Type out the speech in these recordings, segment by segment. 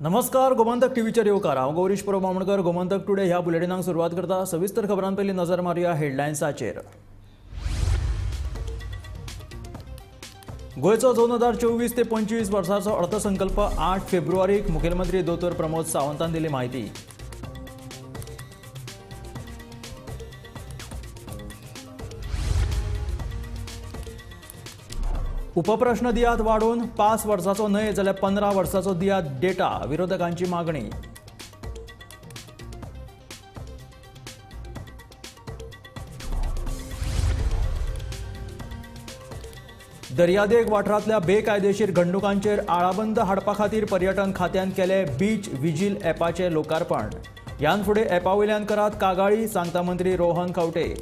नमस्कार, गोमंतक टीव्हीचेर येवकार. हांव गौरीश परब आमोणकर. गोमंतक टुडे ह्या बुलेटिनाक सुरवात करता. सविस्तर खबरां पयलीं नजर मारुया हेडलायन्साचेर. गोंयचो 2024 ते 25 वर्साचो अर्थसंकल्प 8 फेब्रुवारीक मुखेलमंत्री दोतोर प्रमोद सावंतान दिली म्हायती. उपप्रश्न दियात वाडोवन 5 वर्साचो न्हय जाल्यार 15 वर्साचो दियात डेटा, विरोधकांची मागणी. दर्यादेग वाठारांतल्या बेकायदेशीर घडणुकांचेर आळाबंद हाडपा खातीर पर्यटन खात्यान केले बीच विजील ॲपाचें लोकार्पण. ह्यान फुडें ॲपा वयल्यान करात कागाळी, सांगता मंत्री रोहन खंवटे.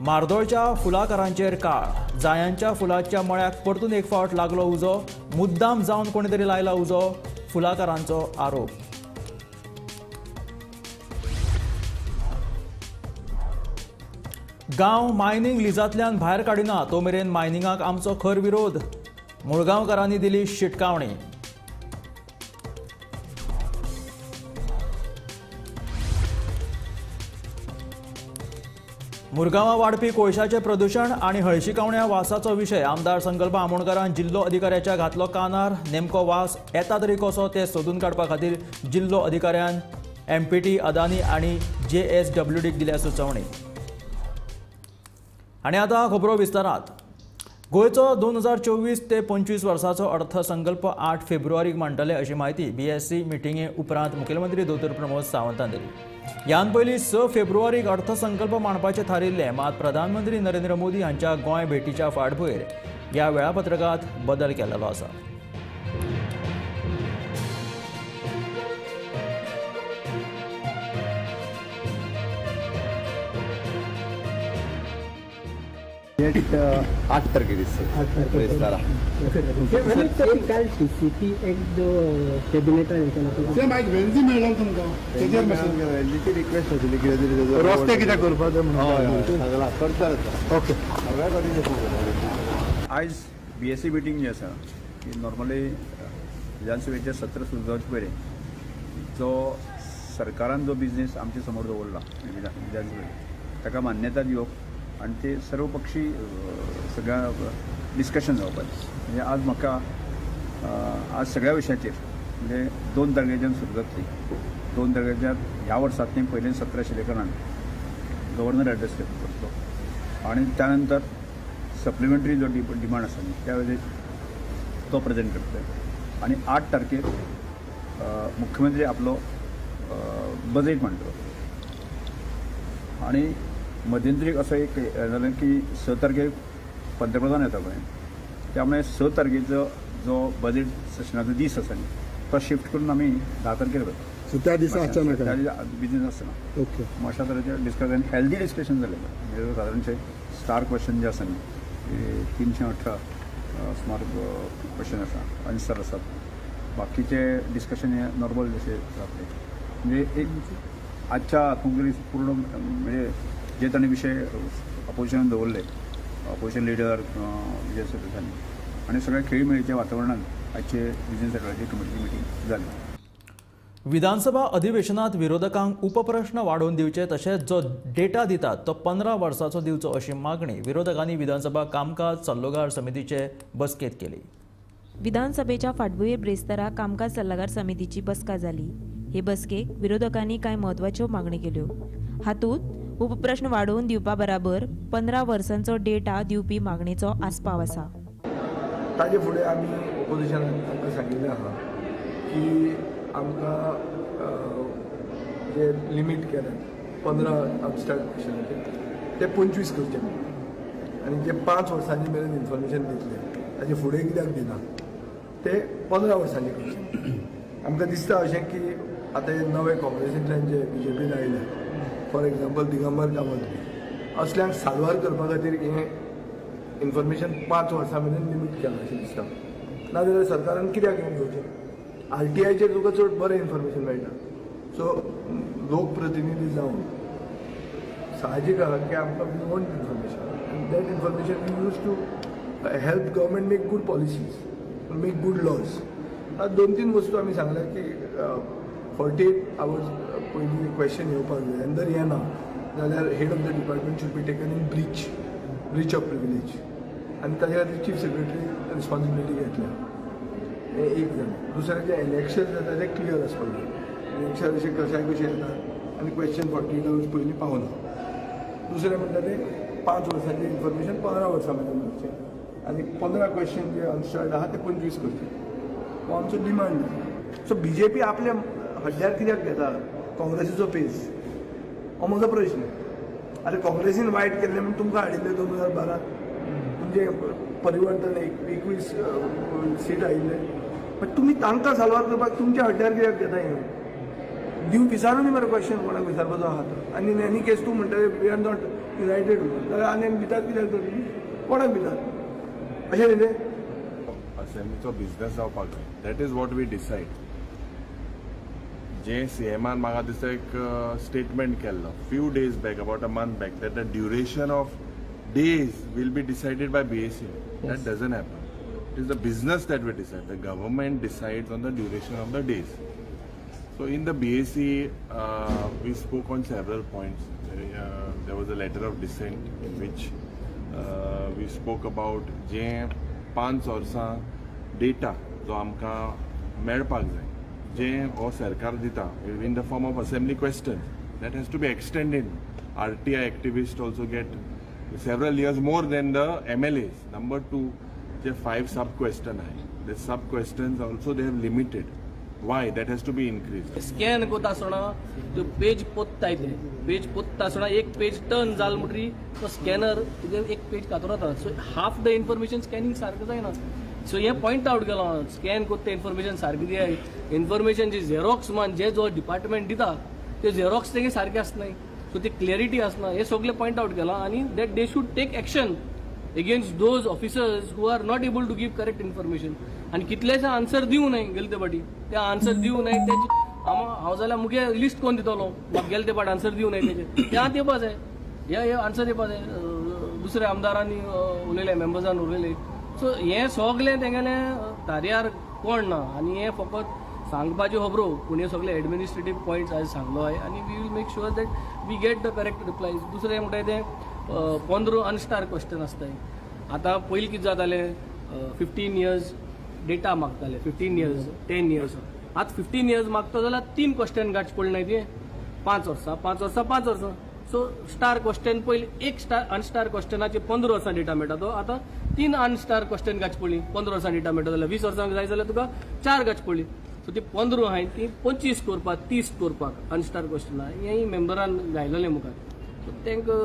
मार्दोळच्या फुलाकारांचेर काळ, जायांच्या फुलाच्या मळ्याक परतून एक फावट लागलो उजो, मुद्दाम जावन कोणी तरी लायला उजो, फुलाकारांचो आरोप. गांव मायनिंग लिजांतल्यान भायर काडिना तो मेरेन मायनिंगाक आमचो खर विरोध, मुळगांवकारांनी दिली शिटकावणी. मुरगांवां वाडपी कोळशाचें प्रदुशण आनी हळशिकावण्या वासाचो विशय आमदार संकल्प आमोणकारान जिल्लो अधिकाऱ्याच्या घातलो कानार. नेमको वास येता तरी कसो ते सोदून काडपा खातीर जिल्लो अधिकाऱ्यान एमपीटी, अदानी आनी जेएसडब्ल्यूडीक दिल्या सुचोवणी. आनी आतां खबरो विस्तारात. गोंयचो 2024 ते 25 वर्साचो अर्थसंकल्प 8 फेब्रुवारीक मांडटले अशी म्हायती बीएससी मिटिंगे उपरांत मुखेलमंत्री दोतोर प्रमोद सावंतान दिली. ह्यान पयलीं 6 फेब्रुवारीक अर्थसंकल्प मांडपाचें थारिल्लें, मात प्रधानमंत्री नरेंद्र मोदी हांच्या गोंय भेटीच्या फाटभूंयेर ह्या वेळापत्रकांत बदल केल्लो आसा. बजेट 8 तारखे दिसता. काल टीसीपी एक जो कॅबिनेटान मेळ्ळा तुमकां, वेन्जीची रिक्वेस्ट आशिल्ली कितें तरी रस्ते कित्याक करपाक जाय म्हणून सगळा करता. ओके, आयज बीएससी मिटींग जी आसा ती नॉर्मली विधानसभेचें सत्र सुरू जावचे पयलीं जो सरकारान जो बिजनेस आमच्या समोर दवरला विधानसभेत ताका मान्यता दिवप आनी ते सर्व पक्षी सगळ्या डिस्कशन जावपाचें. म्हणजे आज म्हाका आज सगळ्या विशयाचेर म्हणजे 2 तारखेच्यान सुरू जातली. 2 तारखेच्यान ह्या वर्सांतलें पयलें सत्र आशिल्ल्या कारणान गव्हर्नर एड्रेस करतलो आनी त्या नंतर सप्लिमेंटरी जो डिमांड आसा न्ही त्या वेळेर तो प्रेजेंट करतले आनी 8 तारखेर मुख्यमंत्री आपलो बजेट मांडटलो. आनी मध्यंतरी असं एक जालें की 6 तारखेक पंतप्रधान येता पळय, त्यामुळे 6 तारखेचो जो बजेट सेशनाचो दीस आसा न्ही तो शिफ्ट करून आमी 10 तारखेर करता. त्या दिसा अचानक त्या दिसा बिजनेस आसना. ओके, अशा तरेचें डिस्कशन, हेल्दी डिस्कशन जालें. म्हणजे सादारणशें स्टार क्वेश्चन जे आसा न्ही 318 सुमार क्वेश्चन आसा, आन्सर आसात. बाकीचे डिस्कशन हे नॉर्मल जशें जातलें. म्हणजे एक आजच्या हातूंत पूर्ण म्हणजे जे तांणी विशय अपोजिशनान दवरले, अपोजिशन लिडर जे सदस्यांनी आनी सगळ्या खेळीमेळीच्या वातावरणांत आजचे बिजनेस एडवायजरी कमिटीची मिटींग जाली. विधानसभा अधिवेशनात विरोधकांक उपप्रश्न वाडोवन दिवचे तशेंच जो डेटा दितात तो 15 वर्साचो दिवचो अशी मागणी विरोधकांनी विधानसभा कामकाज सल्लोगार समितीचे बसकेंत केली. विधानसभेच्या फाटभुंयेर ब्रेस्तारा कामकाज सल्लागार समितीची बसका जाली. हे बसकेक विरोधकांनी कांय म्हत्वाच्यो मागण्यो केल्यो. हातूंत उपप्रश्न वाडोवन दिवपा बराबर 15 वर्सांचो डेटा दिवपी मागणेचो आस्पाव आसा. ताजे फुडें आमी ओपोजिशनान आमकां सांगिल्लें आसा की आमकां जे लिमीट केलें 15 अबस्ट्रॅक्ट क्वेश्चनाचेर ते 25 करचे आनी जे 5 वर्सांनी मेरेन इन्फॉर्मेशन दितले ताजे फुडें कित्याक दिना ते 15 वर्सांनी करचे. आमकां दिसता अशें की आतां हे नवे काँग्रेसींतल्यान जे बीजेपीन आयले, फॉर एग्जाम्पल दिगंबर कामत बी असल्यांक साल्वार करपा खातीर हें इन्फॉर्मेशन 5 वर्सां मेरेन लिमीट केलां अशें दिसता. नाजाल्यार सरकारान कित्याक येवन घेवचें? आरटीआयचेर तुका चड बरें इन्फॉर्मेशन मेळटा. सो लोकप्रतिनिधी जावन साहजीक आसा की आमकां we want information and that information we use to help government make good policies. Make good lodge. आतां 2-3 वस्तू आमी सांगल्या की 48 आवर्स पयलीं क्वेश्चन येवपाक जाय आनी जर येना जाल्यार head of the department should be taken in breach of privilege आनी ताच्या खातीर चीफ सेक्रेटरी रिस्पॉन्सिबिलिटी घेतल्या. हें एक जालें. दुसरें जें इलेक्शन जाता तें क्लियर आसपाक जाय. इलेक्शन अशें कशाय कशें येता आनी क्वेश्चन 48 आवर्स पयलीं पावना. दुसरें म्हणटा तें 5 वर्सांचें इन्फॉर्मेशन 15 वर्सां मेरेन करचें आनी 15 क्वेश्चन जे अनस्टार्ड आहा ते 25 करचे. हो आमचो डिमांड आसा. सो बी जे पी आपल्या हड्ड्यार कित्याक घेता काँग्रेसीचो पेज, हो म्हजो प्रश्न. आरे काँग्रेसीन वायट केल्लें म्हूण तुमकां हाडिल्लें 2012 तुमचें परिवर्तन 21 सीट आयिल्लें, बट तुमी तांकां साल्वार करपाक तुमच्या हड्ड्यार कित्याक घेता हें? दिव विचारून मरे क्वेश्चन कोणाक विचारपाचो आहा तो. आनी इन एनी केस तूं म्हणटा we are not United जाल्यार आनी भितात कित्याक तर तुमी कोणाक भितात अशें न्ही तें. असेंब्लीचो बिजनेस जावपाक जाय, that is what we decide. जे सीएमान म्हाका दिसता एक स्टेटमेंट केल्लो few days back, about a month back, that the duration of days will be decided by BAC. That doesn't happen. It is the business that we decide. The government decides on the duration of the days. So in the BAC, we spoke on several points. There was a letter of dissent in which we spoke about जे 5 वर्सां data जो आमकां मेळपाक जाय, जे हो सरकार दिता in the form of assembly question, that has to be extended. RTI activist also get several years more than the MLAs. Number 2, J 5 sub question आहे, the sub questions also they have limited. Why? That has to be increased. Scan कोता आसतना त्यो पेज पोत्ताय, ते पेज पोत्ता आसतना एक पेज turn जाल म्हणटरी तो स्कॅनर तुगे एक पेज कातोर जाता. So half the information scanning सारकें जायना. सो हें पॉयंट आवट केलां, स्कॅन कोत्ता इन्फॉर्मेशन सारकें दियाय. इन्फॉर्मेशन जी झेरॉक्स मान जे जो डिपार्टमेंट दिता ते झेरॉक्स तेगे सारकें आसनाय, सो ती क्लॅरिटी आसना. हे सगळें पॉयंट आवट केलां आनी that they should take action against those officers who are not able to give correct information. आनी कितलेशे आन्सर दिवं न्हय गेले ते फाटी, ते आन्सर दिवं न्हय तेजे हांव जाल्यार मुगे लिस्ट कोण दितलो म्हाका गेले ते फाटी आन्सर दिवं न्हय तेजे ते आतां दिवपा जाय, हे आन्सर दिवपा जाय. दुसऱ्या आमदारांनी उलयले, मेंबर्सान उलयले. सो हें सगळें तेंगेलें तारयार कोण ना आनी हें फकत सांगपाच्यो खबरो, पूण हे सगळे एडमिनिस्ट्रेटीव पॉयंट्स आयज सांगलो आहे आनी we will make sure that we get the correct replies. दुसरें म्हणटाय तें 15 अनस्टार क्वेश्चन आसताय. आतां पयलीं कितें जातालें, 15 इयर्स डेटा मागताले, 15 इयर्स 10 इयर्स. आतां 15 इयर्स मागता जाल्यार 3 क्वेश्चन काडचे पडले न्हय, ते 5 वर्सां 5 वर्सां 5 वर्सां. सो स्टार क्वेश्चन पयलीं एक स्टार अनस्टार क्वेश्चनाचे 15 वर्सां डेटा मेळटा, तो आतां 3 अनस्टार क्वेश्चन काडचे पडली 15 वर्सां डेटा मेळटा जाल्यार 20 वर्सां जाय जाल्यार तुका 4 काडचे पडली. सो ती 15 आहाय ती 25 करपाक 30 करपाक अनस्टार क्वेश्चनां हेंय मेंबरान घायलेलें मुखार. सो तांकां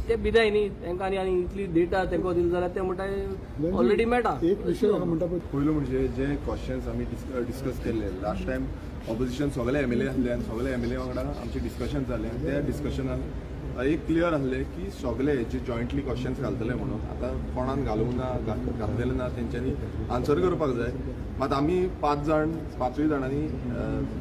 ते भिदाय न्ही, तांकां आनी आनी इतली डेटा तांकां दिली जाल्यार ते म्हणटा ऑलरेडी मेळटा. एक विशय म्हणटा पयलो म्हणजे जे क्वेश्चन्स आमी डिस्कस केल्ले लास्ट टायम ऑपोजिशन सगळे एमएलए आसले आनी सगळे एमएलए वांगडा आमचें डिस्कशन जालें. त्या डिस्कशनान एक क्लियर आसलें की सगळे जे जॉयंटली क्वेश्चन्स घालतले म्हणून आतां कोणान घालूंक ना, घातलेले ना, तेंच्यांनी आन्सर करपाक जाय. मात आमी 5 जाण 5 जाणांनी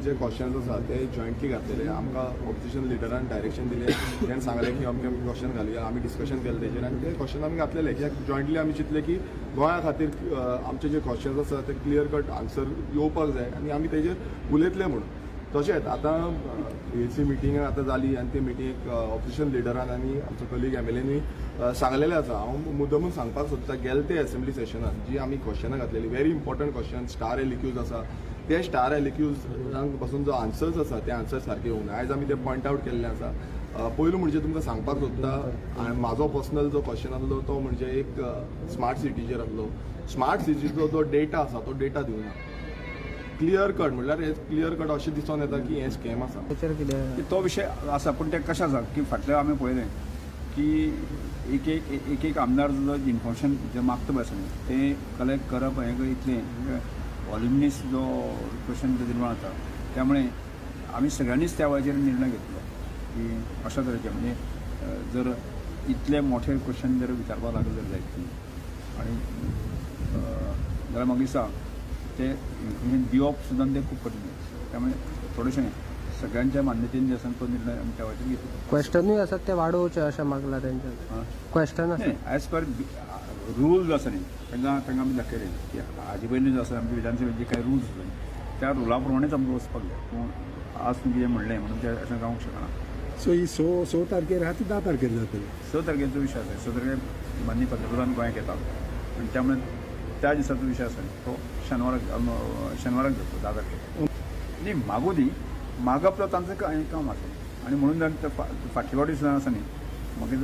जे क्वेश्चन्स आसा ते जॉयंटली घातलेले. आमकां ऑपोजिशन लिडरान डायरेक्शन दिलें, तेणें सांगलें की अमके अमके क्वेश्चन घालया. आमी डिस्कशन केलें तेजेर आनी ते क्वेश्चन आमी घातलेले कित्याक जॉयंटली आमी चिंतलें की गोंया खातीर आमचे जे क्वेश्चन्स आसा ते क्लियर कट आन्सर येवपाक जाय आनी आमी तेजेर उलयतले म्हणून. तशेंच आतां बीएसी मिटींग आतां जाली आनी ते मिटींगेक ऑपोजिशन लिडरान आनी आमचो कलीग एमएलएनी सांगलेलें आसा. हांव मुद्दमून सांगपाक सोदता, गेले ते असेंब्ली सेशनान जी आमी क्वेश्चनां घातलेली very important question star LAQs आसा, ते स्टार एलएक्यूजांक पासून जो आन्सर्स आसा ते आन्सर सारके येवंक ना. आयज आमी ते पॉयंट आवट केल्ले आसा. पयलू म्हणजे तुमकां सांगपाक सोदता, म्हाजो पर्सनल जो क्वेश्चन आसलो तो म्हणजे एक स्मार्ट सिटीचेर आसलो. स्मार्ट सिटीचो जो डेटा आसा तो डेटा दिवना क्लियर कट, म्हणल्यार हे क्लियर कट अशें दिसून येता की हें स्कॅम आसा. तो विशय आसा, पूण तें कशें आसा की फाटल्या आमी पळयलें की एक एक एक एक आमदार जो इन्फॉर्मेशन जें मागता पळय आसा तें कलेक्ट करप हें इतलें वॉल्युमनीस जो क्वेश्चन निर्माण जाता, त्यामुळे आमी सगळ्यांनीच त्या वेळाचेर निर्णय घेतलो की अशा तरेचें म्हणजे जर इतले मोठे क्वेश्चन जर विचारपाक लागले जर जायत आनी जाल्यार म्हाका दिसता ते इन्फॉर्मेशन दिवप सुद्दां तें खूब कठीण, त्यामुळे थोडेशें सगळ्यांच्या मान्यतेन जे आसा तो निर्णय आमी त्या वेळाचेर घेतलो. क्वेश्चनूय आसात ते वाडोवचे अशें मागलां तेंच्यान क्वेश्चन आसा एज पर रूल जो आसा न्ही तांकां तांकां आमी दाखयले की हाजे पयलीं जो आसा आमचे विधानसभेचे कांय रुल्स आसा त्या रुला प्रमाणेच आमकां वचपाक जाय. पूण आज तुमी कितें म्हणलें म्हणून तें अशें जावंक शकना. सो ही 6 तारखेर आहा ती 10 तारखेर जातली. 6 तारखेचो विशय आसा. 6 तारखेर माननीय पंतप्रधान गोंयाक येता आनी त्यामुळे त्या दिसाचो विशय आसा तो शेनवाराक जातलो 10 तारखेर. न्ही मागू दी, मागप तो तांचें काम आसा आनी म्हणून फाटले फावटी सुद्दां आसा न्ही मागीर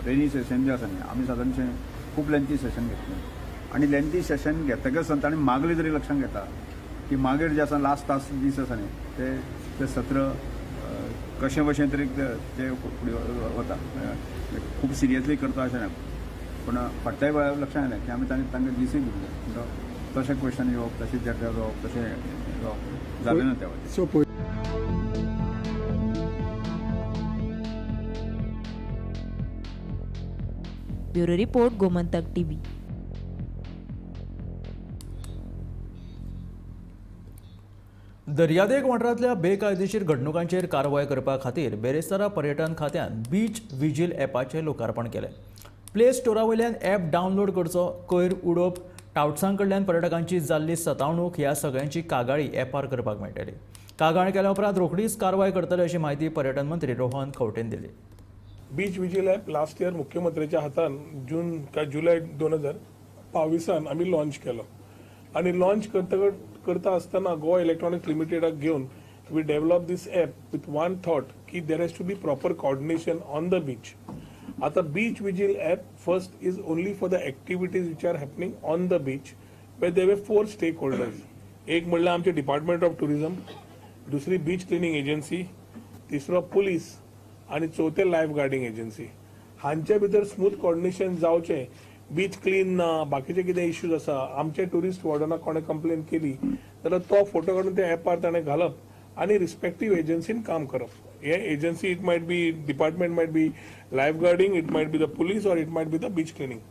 रेनी सेशन जें आसा न्ही आमी सादारणशें खूब लेंथी सेशन घेतलें आनी लेंथी सेशन घेतकच ताणें मागले तरी लक्षांत घेता की मागीर जे आसा लास्ट तास दीस आसा न्ही ते सत्र कशें बशें तरी ते फुडें वता, खूब सिरियसली करता अशें ना. पूण फाटल्या वेळार लक्षांत आयलें की आमी तांकां दिसूय दिल्ले म्हणटा तशें क्वेश्चन येवप, तशें चर्चा जावप, तशें जावप जालें ना त्या वटेन. Bureau report, Gomantak TV. दर्यादेग वाठारांतल्या बेकायदेशीर घडणुकांचेर कारवाय करपा खातीर बेरेस्तारा पर्यटन खात्यान बीच विजील ॲपाचें लोकार्पण केलें. प्ले स्टोरा वयल्यान ॲप डावनलोड करचो, कोयर उडोवप, टावट्सां कडल्यान पर्यटकांची जाल्ली सतावणूक ह्या सगळ्यांची कागाळी ॲपार करपाक मेळटली. कागाळ केल्या उपरांत रोखडीच कारवाय करतले अशी म्हायती पर्यटन मंत्री रोहन खंवटेन दिली. Beach vigil app last year मुख्यमंत्र्याच्या हातान जून काय जुलय 2022 आमी लॉन्च केलो आनी लॉन्च करता आसतना गोवा इलेक्ट्रॉनिक्स लिमिटेडाक घेवन we develop this app with one thought की there has to be proper coordination on the beach. आतां beach vigil app first is only for the activities which are happening on the beach where there were 4 stakeholders. एक म्हणल्यार आमचे department of tourism, दुसरी beach cleaning agency, तिसरो police आनी चवथे life guarding agency. हांचे भितर स्मूथ कॉर्डिनेशन जावचें. बीच क्लीन ना, बाकीचे कितें इश्यूज आसा, आमचे ट्युरिस्ट वॉर्डनाक कोणें कंप्लेन केली जाल्यार तो फोटो काडून त्या ॲपार ताणें घालप आनी रिस्पेक्टीव एजन्सीन काम करप. हे agency it might be department, might be life guarding, it might be the police or it might be the beach cleaning.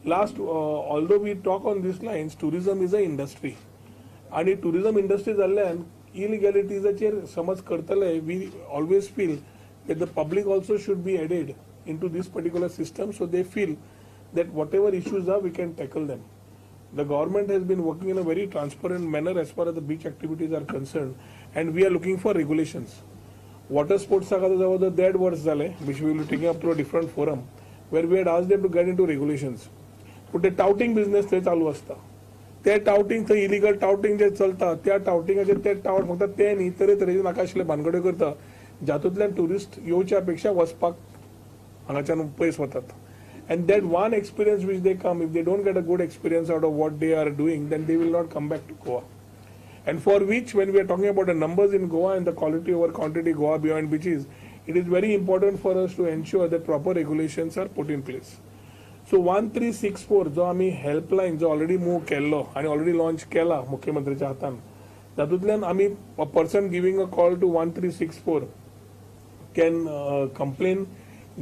Last, although we talk on this lines, tourism is a industry आनी tourism industry जाल्ल्यान इलिगॅलिटीजाचेर समज करतले. We always feel that the public also should be added into this particular system, so they feel that whatever issues are, we can tackle them. The government has been working in a very transparent manner as far as the beach activities are concerned, and we are looking for regulations. Water sports saga जवळ 1.5 वर्ष झाले, which we will be taking up to a different forum, where we had asked them to get into regulations. पूण ते टावटिंग business थंय चालू आसता. ते टावटिंग थंय इलिगल टावटिंग जे चलता त्या टावटिंगाचेर ते टावट फक्त ते न्ही तरेतरेचे नाका आशिल्ले भानगड्यो करता, जातूंतल्यान ट्युरिस्ट येवच्या पेक्षा वचपाक हांगाच्यान पयस वतात. And that one experience which they come, if they don't get a good experience out of what they are doing, then they will not come back to Goa. And for which, when we are talking about the numbers in Goa and the quality over quantity Goa beyond beaches, it is very important for us to ensure that proper regulations are put in place. So 1364 जो आमी helpline जो already move केल्लो आनी already launch केला मुख्यमंत्र्याच्या हातान, तातूंतल्यान आमी a person giving a call to 1364 can complain,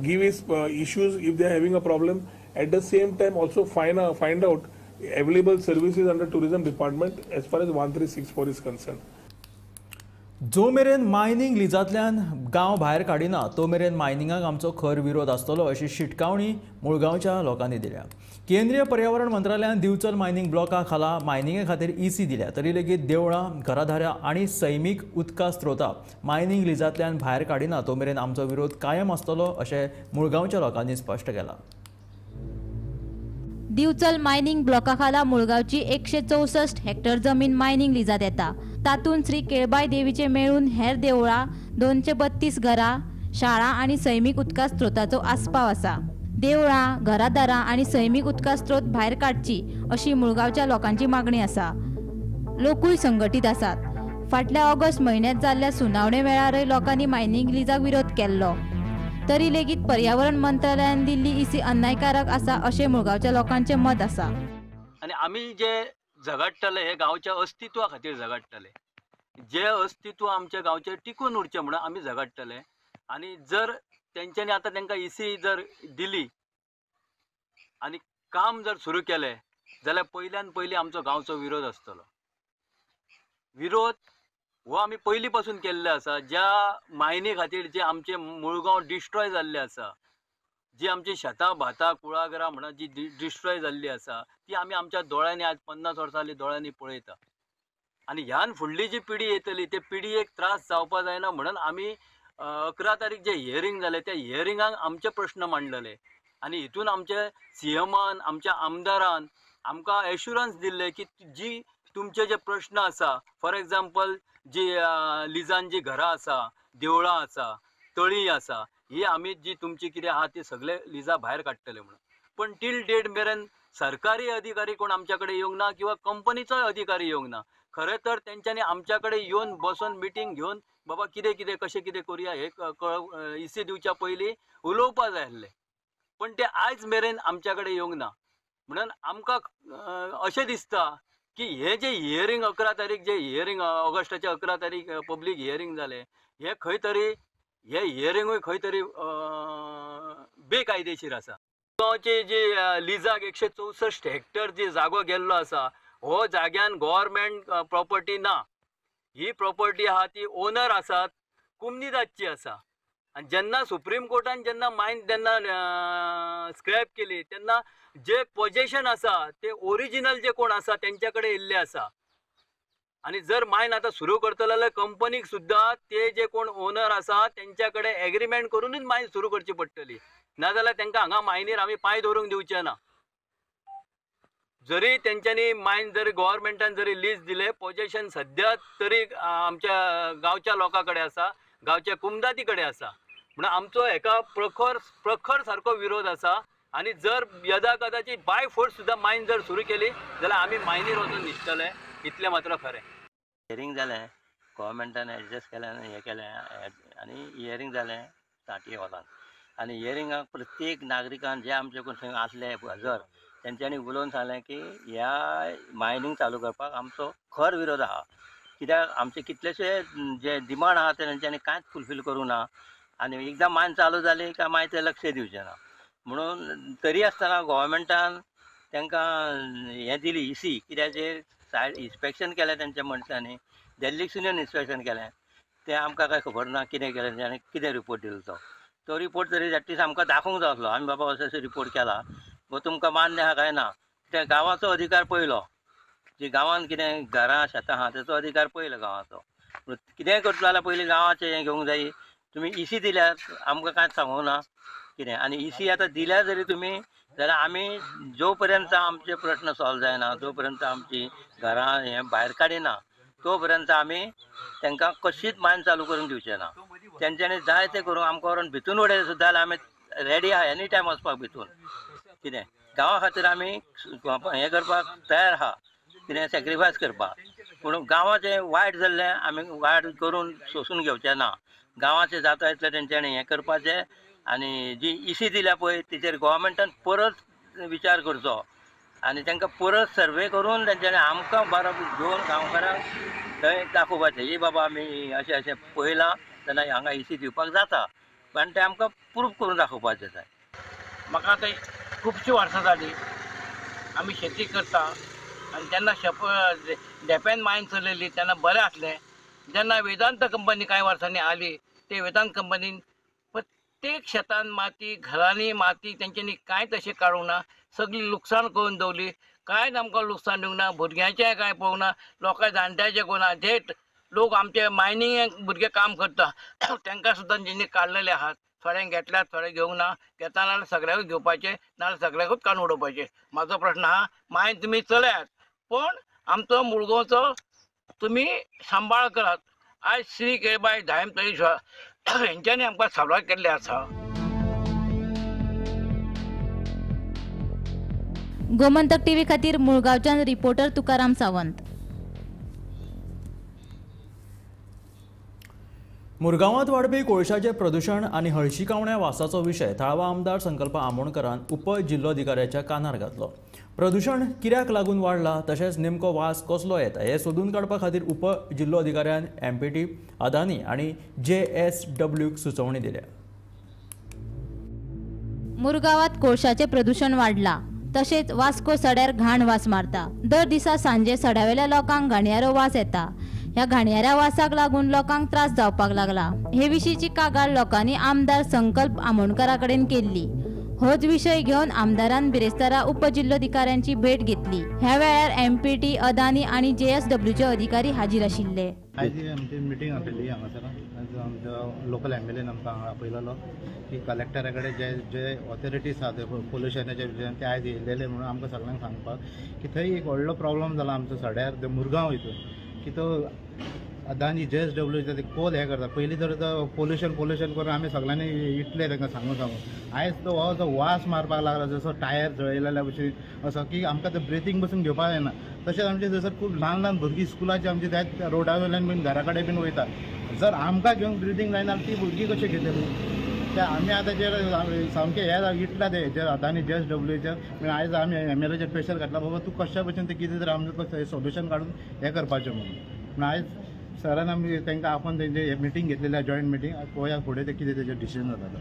give his issues if they are having a problem. At the same time also find out available services under tourism department as far as 1364 is concerned. जो मेरेन mining लिजांतल्यान गांव भायर काडिना तो मेरेन मायनिंगाक आमचो खर विरोध आसतलो अशी शिटकावणी मुळगांवच्या लोकांनी दिल्या. केंद्रीय पर्यावरण मंत्रालयान दिवचल मायनिंग ब्लॉका खाला मायनिंगे खातीर ईसी दिल्या तरी लेगीत देवळां, घराधारां आनी सैमीक उदका स्त्रोता मायनिंग लिजांतल्यान भायर काडिना तो मेरेन आमचो विरोध कायम आसतलो अशें मुळगांवच्या लोकांनी स्पश्ट केलां. दिवचल मायनिंग ब्लॉका खाला मुळगांवची 164 हेक्टर जमीन मायनिंग लिजात येता. तातूंत श्री केळबाय देवीचे मेळून हेर देवळां, 232 घरां, शाळा आनी सैमीक उदका स्त्रोताचो आस्पाव आसा. देवळां, घरादारां आनी सैमीक उदका स्त्रोत भायर काडची अशी मुळगांवच्या लोकांची मागणी आसा. लोकूय संघटीत आसात. फाटल्या ऑगस्ट म्हयन्यांत जाल्ल्या सुनावणे वेळारय लोकांनी मायनिंग लिजाक विरोध केल्लो. तरी लेगीत पर्यावरण मंत्रालयान दिल्ली इसी अन्यायकारक आसा अशें मुळगांवच्या लोकांचें मत आसा. आनी आमी जे झगडटले हे गांवच्या अस्तित्वा खातीर झगडटले, जे अस्तित्व आमच्या गांवचें टिकून उरचें म्हणून आमी झगडटले. आनी जर तेंच्यांनी आतां तांकां इसी जर दिली आनी काम जर सुरू केलें जाल्यार पयल्यान पयलीं आमचो गांवचो विरोध आसतलो. विरोध हो आमी पयलीं पासून केल्ले आसा. ज्या मायनी खातीर जे आमचे मुळगांव डिस्ट्रॉय जाल्ले आसा, जी आमची शेतां भातां कुळागरां म्हणा जी डिस्ट्रॉय जाल्ली आसा ती आमी आमच्या दोळ्यांनी आज 50 वर्सां जाली दोळ्यांनी पळयता. आनी ह्यान फुडली जी पिढी येतली ते पिढयेक त्रास जावपा जायना म्हणून आमी 11 तारीख जे हियरींग जालें त्या हियरिंगाक आमचे प्रश्न मांडलेले आनी हितून आमचे सीएमान आमच्या आमदारान आमकां एश्युरन्स दिल्ले की जी तुमचे जे प्रश्न आसा, फॉर एग्जाम्पल जी लिजान जी घरां आसा, देवळां आसा, तळी आसा, ही आमी जी तुमची कितें आहा ती सगळे लिजा भायर काडटले म्हणून. पण टील डेट मेरेन सरकारी अधिकारी कोण आमच्या कडेन येवंक ना किंवा कंपनीचोय अधिकारी येवंक ना. खरें तर तेंच्यांनी आमच्या कडेन येवन बसून मिटींग घेवन बाबा कितें कितें कशें कितें करुया हे इसी दिवच्या पयलीं उलोवपा जाय आसलें, पण ते आयज मेरेन आमच्या कडेन येवंक ना. म्हणून आमकां अशें दिसता की हे जे हियरींग 11 तारीख जे हियरींग ऑगस्टाचे 11 तारीख पब्लीक हियरींग जालें हे खंय तरी हे हियरिंगूय खंय तरी बेकायदेशीर आसा. गांवचे जे लिजाक 164 हेक्टर जी जागो गेल्लो आसा हो जाग्यान गव्हर्मेंट प्रॉपर्टी ना. ही प्रॉपर्टी आहा ती ओनर आसात कुमनीदादची आसा. आनी जेन्ना सुप्रीम कोर्टान जेन्ना मायन तेन्ना स्क्रॅप केली तेन्ना जे पोजेशन आसा ते ओरिजिनल जे कोण आसा तेंच्या कडेन येयल्ले आसा. आनी जर मायन आतां सुरू करतले जाल्यार कंपनीक सुद्दां ते जे कोण ओनर आसा तेंच्या कडेन एग्रीमेंट करूनच मायन सुरू करची पडटली, नाजाल्यार तांकां हांगा मायनीर आमी पांय दवरूंक दिवचे ना. जरी तेंच्यांनी मायन जरी गव्हर्मेंटान जरी लीज दिले, पोजेशन सद्या तरी आमच्या गांवच्या लोकां कडेन आसा, गांवच्या कुमदाती कडेन आसा. म्हणून आमचो हेका प्रखर प्रखर सारको विरोध आसा. आनी जर यदा कदाचित बाय फोर्स सुद्दां मायन जर सुरू केली जाल्यार आमी मायनीर वचून न्हिदतले इतलें मात्र खरें. हियरींग जालें, गव्हर्मेंटान एडजस्ट केलें आनी हें केलें आनी हियरींग जालें साठी हॉलान. आनी हियरिंगाक प्रत्येक नागरिकान जे आमचे कोण थंय आसले हजर तेंच्यांनी उलोवन सांगलें की ह्या मायनींग चालू करपाक आमचो खर विरोध आहा, कित्याक आमचे कितलेशे जे डिमांड आहा ते तेंच्यांनी कांयच फुलफील करूंक ना आनी एकदां मायन चालू जाली काय मागीर ते लक्ष दिवचें ना. म्हणून तरी आसतना गव्हर्मेंटान तांकां हें दिली इसी, कित्याचेर सायड इन्स्पेक्शन केलें तेंच्या मनशांनी, दिल्लीक सुद्दां इन्स्पेक्शन केलें, तें आमकां कांय खबर ना कितें केलें आनी कितें रिपोर्ट दिलो तो तो रिपोर्ट तरी एटलिस्ट आमकां दाखोवंक जाय आसलो, आमी बाबा असो असो रिपोर्ट केला वो तुमकां मान्य आहा काय ना. कित्याक गांवाचो अधिकार पयलो, जी गांवांत कितें घरां शेतां आहा तेचो अधिकार पयलो गांवाचो. कितेंय करतलो जाल्यार पयलीं गांवाचें हें घेवंक जाय. तुमी इसी दिल्यार आमकां कांयच सांगूंक ना कितें, आनी इसी आतां दिल्या जरी तुमी जाल्यार आमी जो पर्यंत आमचे प्रश्न सॉल्व जायना, जो पर्यंत आमची घरां हें भायर काडिना तो पर्यंत आमी तांकां कशीच मायन चालू करून दिवचे ना. तेंच्यांनी जाय तें करूंक आमकां व्हरून भितून उडयलें सुद्दां जाल्यार आमी रेडी आहा एनी टायम वचपाक भितून. कितें गांवा खातीर आमी हें करपाक तयार आहा, कितें सॅक्रिफायस करपाक, पूण गांवाचें वायट जाल्लें आमी वायट करून सोंसून घेवचें ना. गांवाचें जाता इतलें तेंच्यांनी हें करपाचें आनी जी इसी दिल्या पळय तिचेर गव्हर्मेंटान परत विचार करचो आनी तांकां परत सर्वे करून तेंच्यांनी आमकां बरो घेवन गांवकारांक थंय दाखोवपाचें, ही बाबा आमी अशें अशें पळयलां तेन्ना हांगा इसी दिवपाक जाता, आनी तें आमकां प्रूफ करून दाखोवपाचें जाय. म्हाका आतां खुबशीं वर्सां जालीं आमी शेती करता आनी जेन्ना धेंप्यान मायन चलयली तेन्ना बरें आसलें. जेन्ना वेदांत कंपनी कांय वर्सांनी आली ते वेदांत कंपनीन प्रत्येक शेतान माती, घरांनी माती तेंच्यांनी कांयच अशें काडूंक ना, सगळी लुकसाण करून दवरली. कांयच आमकां लुकसाण दिवंक ना, भुरग्यांचें कांय पळोवंक ना, लोकां जाणट्यांचें करूंक ना. जे लोक आमचे मायनिंग भुरगे काम करता तांकां सुद्दां तेंच्यांनी काडलेले आहात, थोड्यांक घेतल्यात, थोडे घेवंक ना. घेता नाल्यार सगळ्यांकूच घेवपाचें, नाल्यार सगळ्यांकूच काडून उडोवपाचें. म्हाजो प्रश्न आहा, मायन तुमी चलयात पूण आमचो मुळगांवचो तुमी सांबाळ करात. आयज श्री केळबाय धायम तळेश्वर हेंच्यांनी आमकां साबार केल्लें आसा. गोमंतक टीव्ही खातीर मुळगांवच्यान रिपोर्टर तुकाराम सावंत. मुरगांवांत वाडपी कोळशाचें प्रदूशण आनी हळशिकावण्या वासाचो विशय थळावा आमदार संकल्प आमोणकरान उपजिल्लोधिकाऱ्याच्या कानार घातलो. प्रदूशण कित्याक लागून वाडला तशेंच नेमको वास कसलो येता हें सोदून काडपा खातीर उपजिल्लोधिकाऱ्यान एमपीटी अदानी आनी जेएसडब्ल्यूक सुचोवणी दिल्या. मुरगांवांत कोळशाचें प्रदूशण वाडलां तशेंच वास्को सड्यार घाण वास मारता. दर दिसा सांजे सड्यावेल्या लोकांक घाणयारो वास येता. ह्या घाणयाऱ्या वासाक लागून लोकांक त्रास जावपाक लागला. हे विशींची कागाळ लोकांनी आमदार संकल्प आमोणकरा कडेन केल्ली. होच विशय घेवन आमदारान बिरेस्तारा उपजिल्लोधिकाऱ्यांची भेट घेतली. ह्या वेळार एमपीटी, अदानी आनी जेएसडब्ल्यूचे अधिकारी हाजीर आशिल्ले. आयज आमची मिटींग आसली हांगासर. आमचो लोकल एमएलएन आमकां हांगा आपयलेलो की कलेक्टरा कडेन जे जे ऑथॉरिटीज आसा ते पोल्युशनाचे विशयान ते आयज येयलेले म्हणून आमकां सगळ्यांक सांगपाक की थंय एक व्हडलो प्रॉब्लम जाला आमचो सड्यार ते मुरगांव हितून की तो अदानी जेएसडब्ल्यू ते कोल हें करता. पयलीं तर तो पोल्युशन पोल्युशन करून आमी सगळ्यांनी इतलें तांकां सांगून सांगून आयज तो हो जो वास मारपाक लागला जसो टायर जळयलेल्या भशेन असो की आमकां ते ब्रिथींग बसून घेवपाक जायना. तशेंच आमचे थंयसर खूब ल्हान ल्हान भुरगीं स्कुलाची आमची त्याच रोडा वयल्यान बीन घरा कडेन बीन वयता. जर आमकां घेवंक ब्रिथींग जायना ती भुरगीं कशी घेतली ते आमी आतां जे सामकें हे इतला ते हेचेर अदानी जेएसडब्ल्यूचेर आयज आमी एमएलएचेर प्रेशर घातला बाबा तूं कशा भशेन तें कितें तरी आमचें सोल्युशन काडून हें करपाचें म्हणून. पूण आयज सरान आमी तांकां आपोवन तेंचे मिटींग घेतलेली जॉयंट मिटींग, पळोवया फुडें ते कितें तेजें डिसिजन जाता.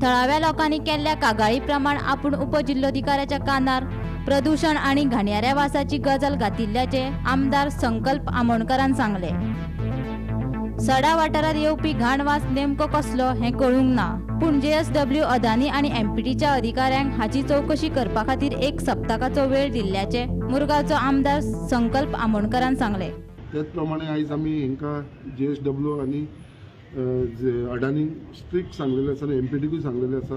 थळाव्या लोकांनी केल्ल्या कागाळी प्रमाण आपूण उपजिल्लोधिकाऱ्याच्या कानार प्रदूषण आनी घाणयाऱ्या वासाची गजाल घातिल्ल्याचे आमदार संकल्प आमोणकरान सांगले. सडा वाठारात येवपी घाण वास नेमको कसलो हें कळूंक ना, पूण जेएसडब्ल्यू, अदानी आनी एमपीटीच्या अधिकाऱ्यांक हाची चवकशी करपा खातीर एक सप्तकाचो वेळ दिल्ल्याचे मुरगांवचो आमदार संकल्प आमोणकरान सांगले. त्याच प्रमाणे आयज आमी हांकां जेएसडब्ल्यू आनी अडानी स्ट्रिक्ट सांगलेलें आसा आनी एमपीटीकूय सांगलेलें आसा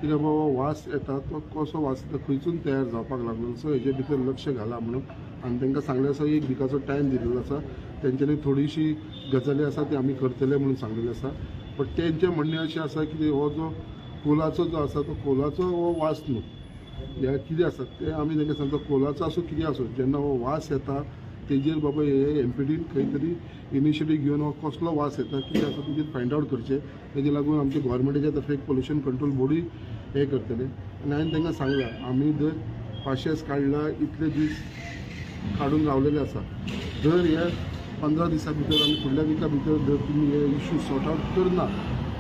कित्याक बाबा वास येता तो कसो वास येता खंयसून तयार जावपाक लागलो सो हेजे भितर लक्ष घाला म्हणून. आनी तांकां सांगलें आसा एक विकाचो टायम दिलेलो आसा, तेंच्यांनी थोडीशी गजाली आसा ती आमी करतले म्हणून सांगलेलें आसा. बट तेंचें म्हणणें अशें आसा की हो जो कोलाचो जो आसा तो कोलाचो हो वास न्हू, ह्या कितें आसा तें आमी तांकां सांगता कोलाचो आसूं कितें आसूं जेन्ना हो वास येता तेजेर बाबा हे एमपीटीन खंय तरी इनिशिएटीव घेवन हो कसलो वास येता कितें आसा तेजेर फायंड आवट करचें. तेजे लागून आमचे गोवोरमेंटाच्या तर्फे एक पोल्युशन कंट्रोल बोर्डूय हें करतलें. आनी हांवें तांकां सांगलां आमी जर पाशेस काडला इतले दीस काडून रावलेले आसा, जर हे 15 दिसां भितर आनी फुडल्या विका भितर जर तुमी हे इशू सॉर्ट आवट करना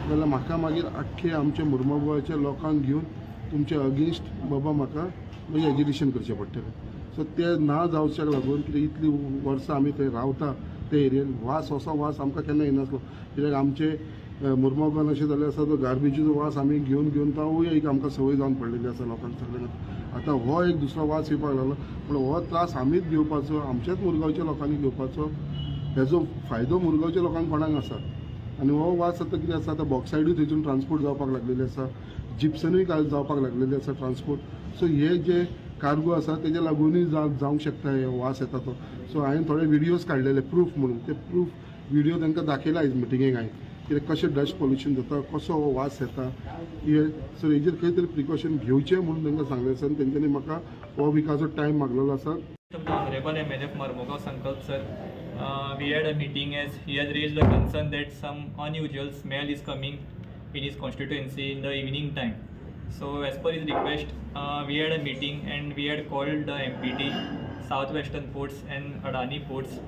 जाल्यार म्हाका मागीर आख्खे आमचे मुरमागांवच्या लोकांक घेवन तुमचे अगेन्स्ट बाबा म्हाका मागीर एजिटेशन करचें पडटलें. सो ते ना जावच्याक लागून कित्याक इतलीं वर्सां आमी थंय रावता ते एरियेन वास असो वास आमकां केन्ना येनासलो कित्याक आमचे मुरमागांवान अशें जाल्लें आसा तो गार्बेजीचो वास आमी घेवन घेवन तो एक आमकां संवय जावन पडलेली आसा लोकांक सगळ्यांक. आतां हो एक दुसरो वास येवपाक लागलो पूण हो त्रास आमीच घेवपाचो, आमच्याच मुरगांवच्या लोकांनी घेवपाचो, हेजो फायदो मुरगांवच्या लोकांक कोणाक आसा. आनी हो वास आतां कितें आसा आतां बॉक्सायडूय थंयसून ट्रान्सपोर्ट जावपाक लागलेली आसा, जिप्सनूय जावपाक लागलेली आसा ट्रान्सपोर्ट. सो हे जे कार्गो आसा तेज्या लागूनय जावंक शकता हे वास येता तो. सो हांवें थोडे व्हिडियोज काडलेले प्रूफ म्हणून, ते प्रूफ व्हिडियो तांकां दाखयला आयज मिटिंगेक हांवें कित्याक कशें डस्ट पोल्युशन जाता कसो हो वास येता हे. सो हेजेर खंय तरी प्रिकॉशन घेवचें म्हणून तांकां सांगलें आसा आनी तेंच्यांनी म्हाका हो विकाचो टायम मागलेलो आसा. Honorable MLA of Marmugao Sankalp sir, we had a meeting as he has raised the concern that some unusual smell is coming in his constituency in the evening time. So as per his request, we had a meeting and we had called the MPT, South Western Ports and Adani Ports.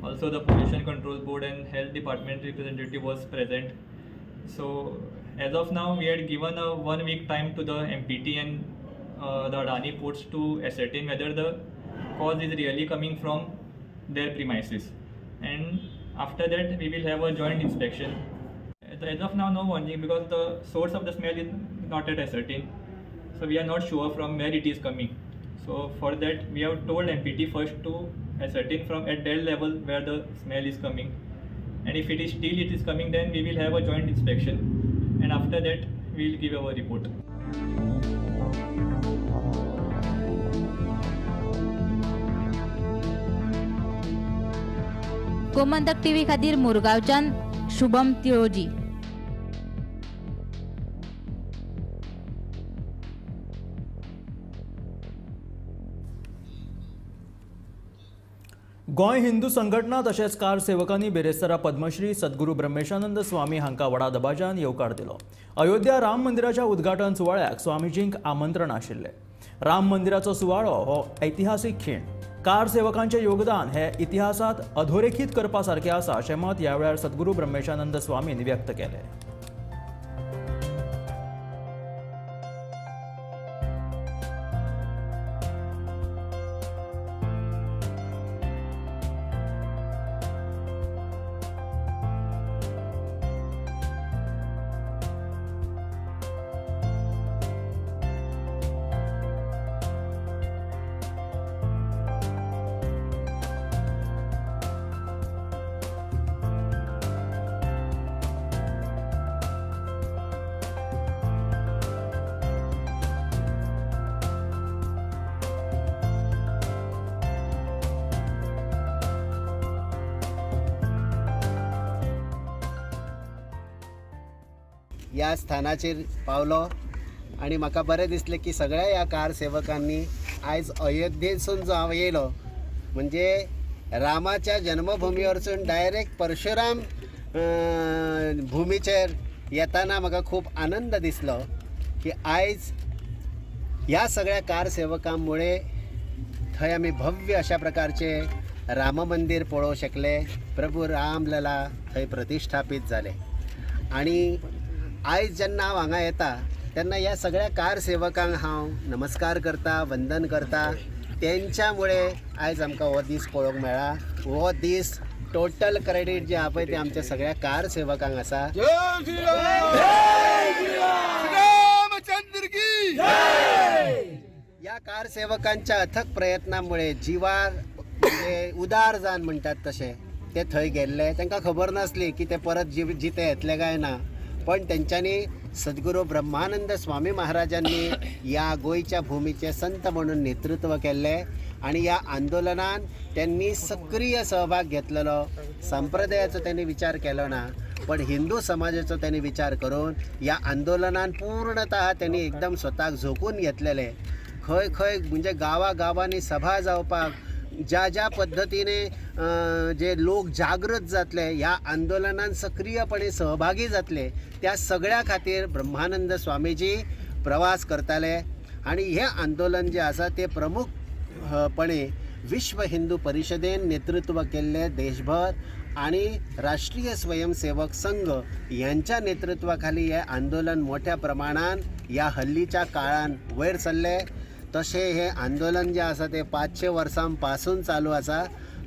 Also the Pollution Control Board and Health Department representative was present. So as of now, we had given a 1 week time to the MPT and the Adani Ports to ascertain whether the cause is really coming from their premises. And after that, we will have a joint inspection. As of now, no warning because the source of the smell is not yet ascertained. So we are not sure from where it is coming. So for that, we have told MPT first to ascertain from at their level where the smell is coming. And if it is still it is coming, then we will have a joint inspection. And after that, we will give our report. Gomantak TV खातीर मुरगांवच्यान शुभम तिळोजी. गोंय हिंदू संघटना तशेंच car सेवकांनी बेरेस्तारा Padma Shri सद्गुरू ब्रह्मेशानंद स्वामी हांकां व्हडा दबाज्यान येवकार दिलो. अयोध्या राम मंदिराच्या उद्घाटन सुवाळ्याक स्वामीजींक आमंत्रण आशिल्लें. राम मंदिराचो सुवाळो हो ऐतिहासीक खीण, कार सेवकांचें योगदान हे इतिहासांत अधोरेखीत करपा सारकें आसा अशें मत ह्या वेळार सद्गुरू ब्रह्मेशानंद स्वामीन व्यक्त केलें. ह्या स्थानाचेर पावलो आनी म्हाका बरें दिसलें की सगळ्या ह्या कार सेवकांनी आयज अयोध्येसून जो हांव येयलो म्हणजे रामाच्या जन्मभुमीवरसून डायरेक्ट परशुराम भुमीचेर येताना म्हाका खूब आनंद दिसलो की आयज ह्या सगळ्या कार सेवकांमुळे थंय आमी भव्य अशा प्रकारचे राम मंदिर पळोवंक शकले. प्रभू रामलला थंय प्रतिष्ठापीत जाले आनी आयज जेन्ना हांव हांगा येता तेन्ना ह्या सगळ्या कार सेवकांक हांव नमस्कार करता, वंदन करता. तेंच्यामुळे आयज आमकां हो दीस पळोवंक मेळ्ळा. हो दीस टोटल क्रेडीट जे आहा पळय ते आमच्या सगळ्या कार सेवकांक आसा. ह्या कार सेवकांच्या अथक प्रयत्नामुळे जिवार म्हणजे उदार जान म्हणटात तशें ते थंय गेल्ले. तांकां खबर नासली की ते परत जिते येतले काय ना, पण तेंच्यांनी सद्गुरू ब्रह्मानंद स्वामी महाराजांनी ह्या गोंयच्या भुमीचे संत म्हणून नेतृत्व केल्लें आनी ह्या आंदोलनान त्यांनी सक्रीय सहभाग घेतलेलो. संप्रदायाचो त्यांनी विचार केलो ना, पण हिंदू समाजाचो त्यांनी विचार करून ह्या आंदोलनान पूर्णतः त्यांनी एकदम स्वताक झोकून घेतलेले. खंय खंय म्हणजे गांवा गांवांनी सभा जावपाक ज्या ज्या पद्दतीने जे लोक जागृत जातले ह्या आंदोलनान सक्रीयपणे सहभागी जातले त्या सगळ्या खातीर ब्रह्मानंद स्वामीजी प्रवास करताले. आनी हें आंदोलन जें आसा तें प्रमुखपणे विश्व हिंदू परिशदेन नेतृत्व केल्लें देशभर आनी राष्ट्रीय स्वयंसेवक संघ यांच्या नेतृत्वाखाली हें आंदोलन मोठ्या प्रमाणान ह्या हल्लीच्या काळान वयर सरलें. तशें हें आंदोलन जें आसा तें 500 वर्सां पासून चालू आसा,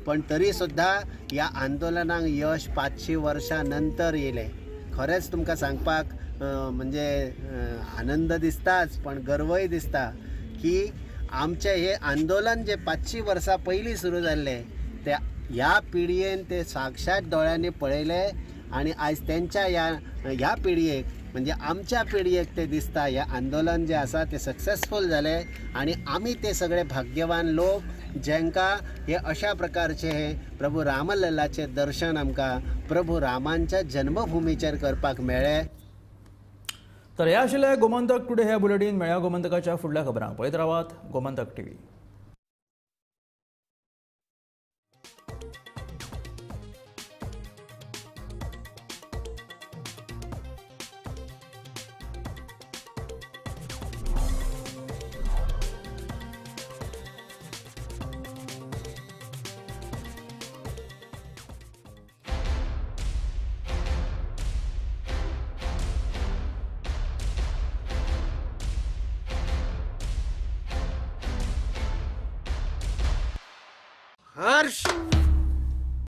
पण तरी सुद्दां ह्या आंदोलनाक यश 500 वर्सां नंतर येयलें. खरेंच तुमकां सांगपाक म्हणजे आनंद दिसताच, पण गर्वय दिसता की आमचें हें आंदोलन जें 500 वर्सां पयलीं सुरू जाल्लें तें ह्या पिळयेन ते साक्षात दोळ्यांनी पळयलें आनी आयज तेंच्या ह्या पिळयेक म्हणजे आमच्या पिळयेक ते दिसता हें आंदोलन जें आसा तें सक्सेसफूल जालें आनी आमी ते सगळे भाग्यवान लोक जेंकां हे अशा प्रकारचे हे प्रभू रामलल्लाचें दर्शन आमकां प्रभू रामांच्या जन्मभुमीचेर करपाक मेळ्ळें. तर हे आशिल्लें गोमंतक टुडे ह्या बुलेटीन. मेळ्या गोमंतकाच्या फुडल्या खबरांक पळयत रावात गोमंतक टीव्ही. हर्ष।